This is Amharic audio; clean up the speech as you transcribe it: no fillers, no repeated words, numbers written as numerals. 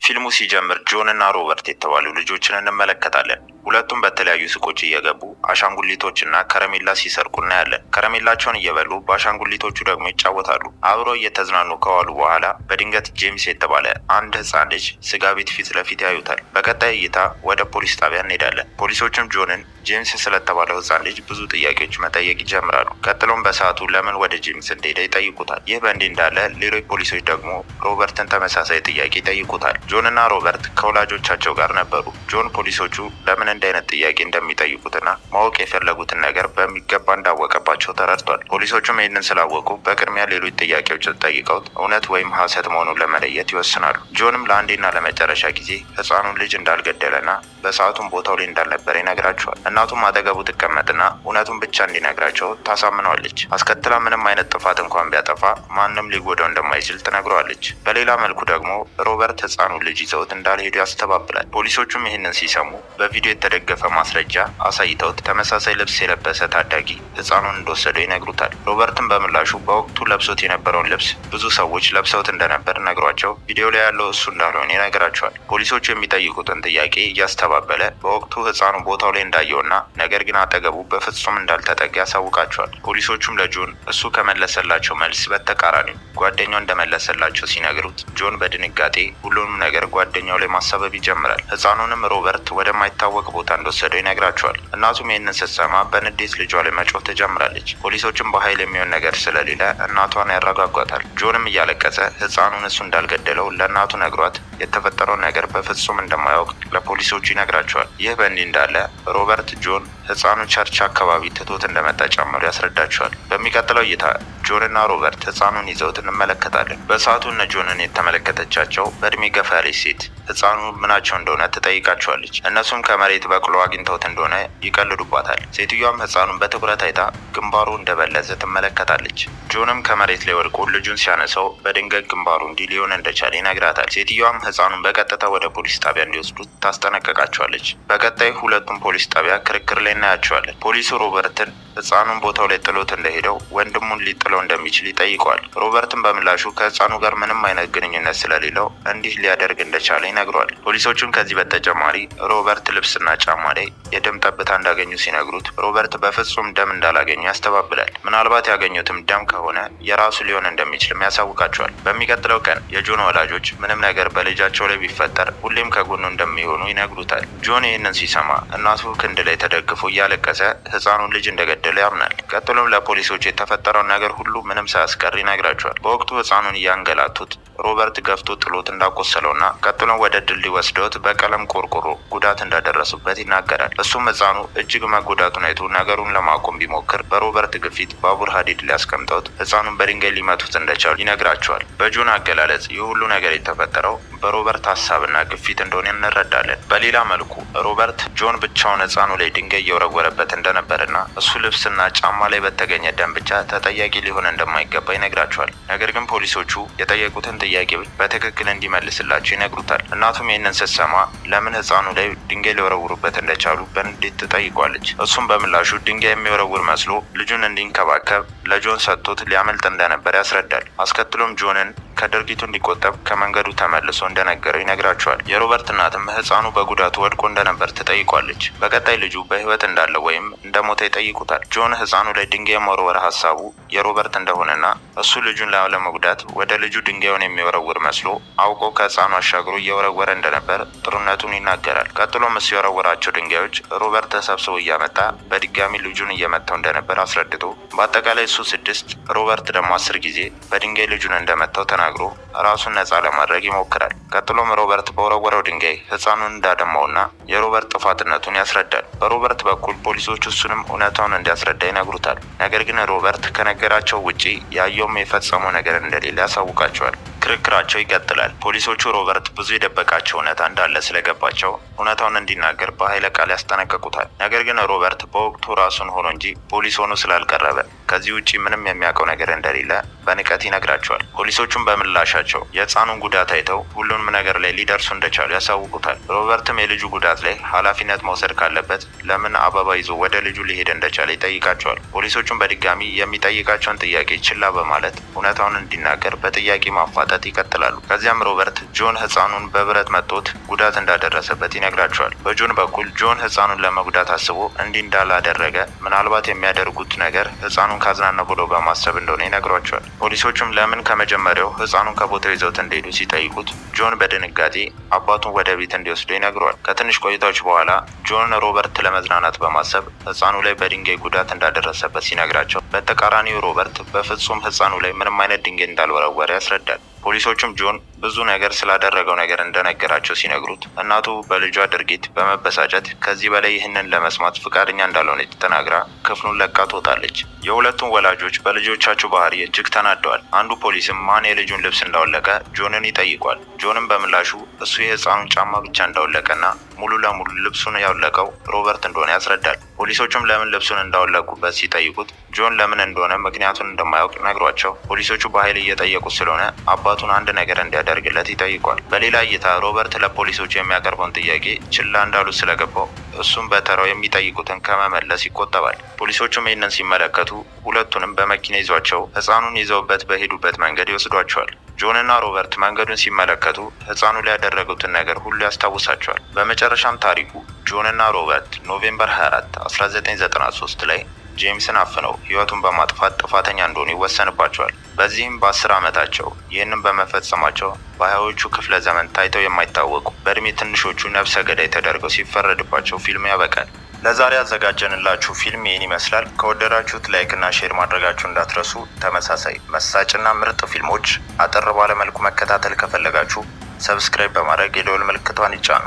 ፊልሙ ሲጀምር ጆን እና ሮበርት የተባሉ ልጆችን እንመለከታለን። ሁለቱም በተለያዩ ሱቆች እየገቡ አሻንጉሊቶችና ከረሜላ ሲሰርቁ እናያለን። ከረሜላቸውን እየበሉ በአሻንጉሊቶቹ ደግሞ ይጫወታሉ። አብረው እየተዝናኑ ከዋሉ በኋላ በድንገት ጄምስ የተባለ አንድ ሕፃን ልጅ ስጋ ቤት ፊት ለፊት ያዩታል። በቀጣይ እይታ ወደ ፖሊስ ጣቢያ እንሄዳለን። ፖሊሶቹም ጆንን ጄምስ ስለተባለው ሕፃን ልጅ ብዙ ጥያቄዎች መጠየቅ ይጀምራሉ። ቀጥሎም በሰዓቱ ለምን ወደ ጄምስ እንደሄደ ይጠይቁታል። ይህ በእንዲህ እንዳለ ሌሎች ፖሊሶች ደግሞ ሮበርትን ተመሳሳይ ጥያቄ ይጠይቁታል። ጆን እና ሮበርት ከወላጆቻቸው ጋር ነበሩ። ጆን ፖሊሶቹ ለምን እንዲህ አይነት ጥያቄ እንደሚጠይቁትና ማወቅ የፈለጉትን ነገር በሚገባ እንዳወቀባቸው ተረድቷል። ፖሊሶቹም ይህንን ስላወቁ በቅድሚያ ሌሎች ጥያቄዎችን ጠይቀውት እውነት ወይም ሐሰት መሆኑን ለመለየት ይወስናሉ። ጆንም ለአንዴና ለመጨረሻ ጊዜ ሕፃኑን ልጅ እንዳልገደለና በሰዓቱም ቦታው ላይ እንዳልነበረ ይነግራቸዋል። እናቱም አጠገቡ ትቀመጥና እውነቱን ብቻ እንዲነግራቸው ታሳምነዋለች። አስከትላ ምንም አይነት ጥፋት እንኳን ቢያጠፋ ማንም ሊጎዳው እንደማይችል ትነግረዋለች። በሌላ መልኩ ደግሞ ሮበርት ሕፃኑን ልጅ ይዘውት እንዳልሄዱ ያስተባብላል። ፖሊሶቹም ይህንን ሲሰሙ በቪዲዮ የተደገፈ ማስረጃ አሳይተውት ተመሳሳይ ልብስ የለበሰ ታዳጊ ሕፃኑን እንደወሰደው ይነግሩታል። ሮበርትም በምላሹ በወቅቱ ለብሶት የነበረውን ልብስ ብዙ ሰዎች ለብሰውት እንደነበር ነግሯቸው ቪዲዮ ላይ ያለው እሱ እንዳልሆነ ይነግራቸዋል። ፖሊሶቹ የሚጠይቁትን ጥያቄ እያስተባበለ በወቅቱ ሕፃኑ ቦታው ላይ እንዳየውና ነገር ግን አጠገቡ በፍጹም እንዳልተጠጋ ያሳውቃቸዋል። ፖሊሶቹም ለጆን እሱ ከመለሰላቸው መልስ በተቃራኒው ጓደኛው እንደመለሰላቸው ሲነግሩት ጆን በድንጋጤ ሁሉንም ነገር ጓደኛው ላይ ማሳበብ ይጀምራል። ሕፃኑንም ሮበርት ወደማይታወቅ ቦታ እንደወሰደው ይነግራቸዋል። እናቱም ይህንን ስትሰማ በንዴት ልጇ ላይ መጮህ ትጀምራለች። ፖሊሶቹም በኃይል የሚሆን ነገር ስለሌለ እናቷን ያረጋጓታል። ጆንም እያለቀሰ ሕፃኑን እሱ እንዳልገደለው ለእናቱ ነግሯት የተፈጠረውን ነገር በፍጹም እንደማያውቅ ለፖሊሶቹ ይነግራቸዋል። ይህ በእንዲህ እንዳለ ሮበርት ጆን ሕፃኑ church አካባቢ ትቶት እንደመጣ ጨምሮ ያስረዳቸዋል። በሚቀጥለው እይታ ጆንና ሮበርት ሕፃኑን ይዘውት እንመለከታለን። በሰዓቱ እነ ጆንን የተመለከተቻቸው በእድሜ ገፋ ያለች ሴት ሕፃኑ ምናቸው እንደሆነ ትጠይቃቸዋለች። እነሱም ከመሬት በቅሎ አግኝተውት እንደሆነ ይቀልዱባታል። ሴትዮዋም ሕፃኑን በትኩረት አይታ ግንባሩ እንደበለዘ ትመለከታለች። ጆንም ከመሬት ላይ ወድቆ ልጁን ሲያነሳው በድንገት ግንባሩ እንዲህ ሊሆን እንደቻለ ይነግራታል። ሴትዮዋም ሕፃኑን በቀጥታ ወደ ፖሊስ ጣቢያ እንዲወስዱት ታስጠነቅቃቸዋለች። በቀጣይ ሁለቱም ፖሊስ ጣቢያ ክርክር ላይ እናያቸዋለን። ፖሊሱ ሮበርትን ሕፃኑን ቦታው ላይ ጥሎት እንደሄደው ወንድሙን ሊጥለው እንደሚችል ይጠይቀዋል። ሮበርትን በምላሹ ከሕፃኑ ጋር ምንም አይነት ግንኙነት ስለሌለው እንዲህ ሊያደርግ እንደቻለ ይነግረዋል። ፖሊሶቹም ከዚህ በተጨማሪ ሮበርት ልብስና ጫማ ላይ የደም ጠብታ እንዳገኙ ሲነግሩት ሮበርት በፍጹም ደም እንዳላገኙ ያስተባብላል። ምናልባት ያገኙትም ደም ከሆነ የራሱ ሊሆን እንደሚችልም ያሳውቃቸዋል። በሚቀጥለው ቀን የጆን ወላጆች ምንም ነገር በልጃቸው ላይ ቢፈጠር ሁሌም ከጎኑ እንደሚሆኑ ይነግሩታል። ጆን ይህንን ሲሰማ እናቱ ክንድ ላይ ተደግፎ እያለቀሰ ሕፃኑን ልጅ እንደገደለ ያምናል። ቀጥሎም ለፖሊሶች የተፈጠረውን ነገር ሁሉ ምንም ሳያስቀር ይነግራቸዋል። በወቅቱ ሕፃኑን እያንገላቱት ሮበርት ገፍቶ ጥሎት እንዳቆሰለውና ቀጥሎም ወደ ድልድይ ወስደውት በቀለም ቆርቆሮ ጉዳት እንዳደረሱበት ይናገራል። እሱም ሕፃኑ እጅግ መጎዳቱን አይቶ ነገሩን ለማቆም ቢሞክር በሮበርት ግፊት ባቡር ሀዲድ ላይ አስቀምጠውት ሕፃኑን በድንጋይ ሊመቱት እንደቻሉ ይነግራቸዋል። በጆን አገላለጽ ይህ ሁሉ ነገር የተፈጠረው በሮበርት ሀሳብና ግፊት እንደሆነ እንረዳለን። በሌላ መልኩ ሮበርት ጆን ብቻውን ሕፃኑ ላይ ድንጋይ እየወረወረበት እንደነበርና እሱ ልብስና ጫማ ላይ በተገኘ ደም ብቻ ተጠያቂ ሊሆን እንደማይገባ ይነግራቸዋል። ነገር ግን ፖሊሶቹ የጠየቁትን ጥያቄ በትክክል እንዲመልስላቸው ይነግሩታል። እናቱም ይህንን ስትሰማ ለምን ሕፃኑ ላይ ድንጋይ ሊወረውሩበት እንደቻሉ በንዴት ትጠይቋለች። እሱም በምላሹ ድንጋይ የሚወረውር መስሎ ልጁን እንዲንከባከብ ለጆን ሰጥቶት ሊያመልጥ እንደነበር ያስረዳል። አስከትሎም ጆንን ከድርጊቱ እንዲቆጠብ ከመንገዱ ተመልሶ እንደነገረው ይነግራቸዋል። የሮበርት እናትም ሕፃኑ በጉዳቱ ወድቆ እንደነበር ትጠይቋለች። በቀጣይ ልጁ በሕይወት እንዳለ ወይም እንደሞተ ይጠይቁታል። ጆን ሕፃኑ ላይ ድንጋይ መወርወር ሀሳቡ የሮበርት እንደሆነና እሱ ልጁን ላለመጉዳት ወደ ልጁ ድንጋዩን የሚወረውር መስሎ አውቆ ከሕፃኑ አሻግሮ እየወረወረ እንደነበር ጥሩነቱን ይናገራል። ቀጥሎም እሱ የወረወራቸው ድንጋዮች ሮበርት ተሰብስቦ እያመጣ በድጋሚ ልጁን እየመታው እንደነበር አስረድቶ በአጠቃላይ እሱ 6 ሮበርት ደግሞ 10 ጊዜ በድንጋይ ልጁን እንደመታው ተናግሮ ራሱን ነጻ ለማድረግ ይሞክራል። ቀጥሎም ሮበርት በወረወረው ድንጋይ ሕፃኑን እንዳደማውና የሮበርት ጥፋትነቱን ያስረዳል። በሮበርት በኩል ፖሊሶች እሱንም እውነታውን እንዲያስረዳ ይነግሩታል። ነገር ግን ሮበርት ከነገራቸው ውጪ ያየውም የፈጸመው ነገር እንደሌለ ያሳውቃቸዋል። ክርክራቸው ይቀጥላል። ፖሊሶቹ ሮበርት ብዙ የደበቃቸው እውነታ እንዳለ ስለገባቸው እውነታውን እንዲናገር በኃይለ ቃል ያስጠነቅቁታል። ነገር ግን ሮበርት በወቅቱ ራሱን ሆኖ እንጂ ፖሊስ ሆኖ ስላልቀረበ ከዚህ ውጪ ምንም የሚያውቀው ነገር እንደሌለ በንቀት ይነግራቸዋል። ፖሊሶቹም በምላሻቸው የሕፃኑን ጉዳት አይተው ሁሉንም ነገር ላይ ሊደርሱ እንደቻሉ ያሳውቁታል። ሮበርትም የልጁ ጉዳት ላይ ኃላፊነት መውሰድ ካለበት ለምን አበባ ይዞ ወደ ልጁ ሊሄድ እንደቻለ ይጠይቃቸዋል። ፖሊሶቹም በድጋሚ የሚጠይቃቸውን ጥያቄ ችላ በማለት እውነታውን እንዲናገር በጥያቄ ማፋጠጥ መጠጥ ይቀጥላሉ። ከዚያም ሮበርት ጆን ህፃኑን በብረት መትቶት ጉዳት እንዳደረሰበት ይነግራቸዋል። በጆን በኩል ጆን ህፃኑን ለመጉዳት አስቦ እንዲህ እንዳላደረገ፣ ምናልባት የሚያደርጉት ነገር ህፃኑን ካዝናናው ብሎ በማሰብ እንደሆነ ይነግሯቸዋል። ፖሊሶቹም ለምን ከመጀመሪያው ህፃኑን ከቦታው ይዘውት እንደሄዱ ሲጠይቁት ጆን በድንጋጤ አባቱን ወደ ቤት እንዲወስደው ይነግረዋል። ከትንሽ ቆይታዎች በኋላ ጆን ሮበርት ለመዝናናት በማሰብ ህፃኑ ላይ በድንጋይ ጉዳት እንዳደረሰበት ሲነግራቸው፣ በተቃራኒው ሮበርት በፍጹም ህፃኑ ላይ ምንም አይነት ድንጋይ እንዳልወረወረ ያስረዳል። ፖሊሶቹም ጆን ብዙ ነገር ስላደረገው ነገር እንደነገራቸው ሲነግሩት፣ እናቱ በልጇ ድርጊት በመበሳጨት ከዚህ በላይ ይህንን ለመስማት ፈቃደኛ እንዳልሆነች ተናግራ ክፍሉን ለቃ ትወጣለች። የሁለቱም ወላጆች በልጆቻቸው ባህሪ እጅግ ተናደዋል። አንዱ ፖሊስም ማን የልጁን ልብስ እንዳወለቀ ጆንን ይጠይቋል። ጆንም በምላሹ እሱ የህፃኑን ጫማ ብቻ እንዳወለቀና ሙሉ ለሙሉ ልብሱን ያወለቀው ሮበርት እንደሆነ ያስረዳል። ፖሊሶቹም ለምን ልብሱን እንዳወለቁበት ሲጠይቁት ጆን ለምን እንደሆነ ምክንያቱን እንደማያውቅ ነግሯቸው፣ ፖሊሶቹ በኃይል እየጠየቁት ስለሆነ አባቱን አንድ ነገር እንዲያደርግለት ይጠይቋል። በሌላ እይታ ሮበርት ለፖሊሶቹ የሚያቀርበውን ጥያቄ ችላ እንዳሉት ስለገባው እሱም በተራው የሚጠይቁትን ከመመለስ ይቆጠባል። ፖሊሶቹም ይህንን ሲመለከቱ ሁለቱንም በመኪና ይዟቸው ህፃኑን ይዘውበት በሄዱበት መንገድ ይወስዷቸዋል። ጆንና ሮበርት መንገዱን ሲመለከቱ ህፃኑ ላይ ያደረጉትን ነገር ሁሉ ያስታውሳቸዋል። በመጨረሻም ታሪኩ ጆንና ሮበርት November 24 1993 ላይ ጄምስን አፍነው ህይወቱን በማጥፋት ጥፋተኛ እንደሆኑ ይወሰንባቸዋል። በዚህም በ10 ዓመታቸው ይህንን በመፈጸማቸው በ20ዎቹ ክፍለ ዘመን ታይተው የማይታወቁ በእድሜ ትንሾቹ ነፍሰ ገዳይ ተደርገው ሲፈረድባቸው ፊልሙ ያበቃል። ለዛሬ ያዘጋጀንላችሁ ፊልም ይህን ይመስላል። ከወደዳችሁት like እና share ማድረጋችሁ እንዳትረሱ። ተመሳሳይ መሳጭና ምርጥ ፊልሞች አጠር ባለ መልኩ መከታተል ከፈለጋችሁ subscribe በማድረግ የደወል ምልክቷን ይጫኑ።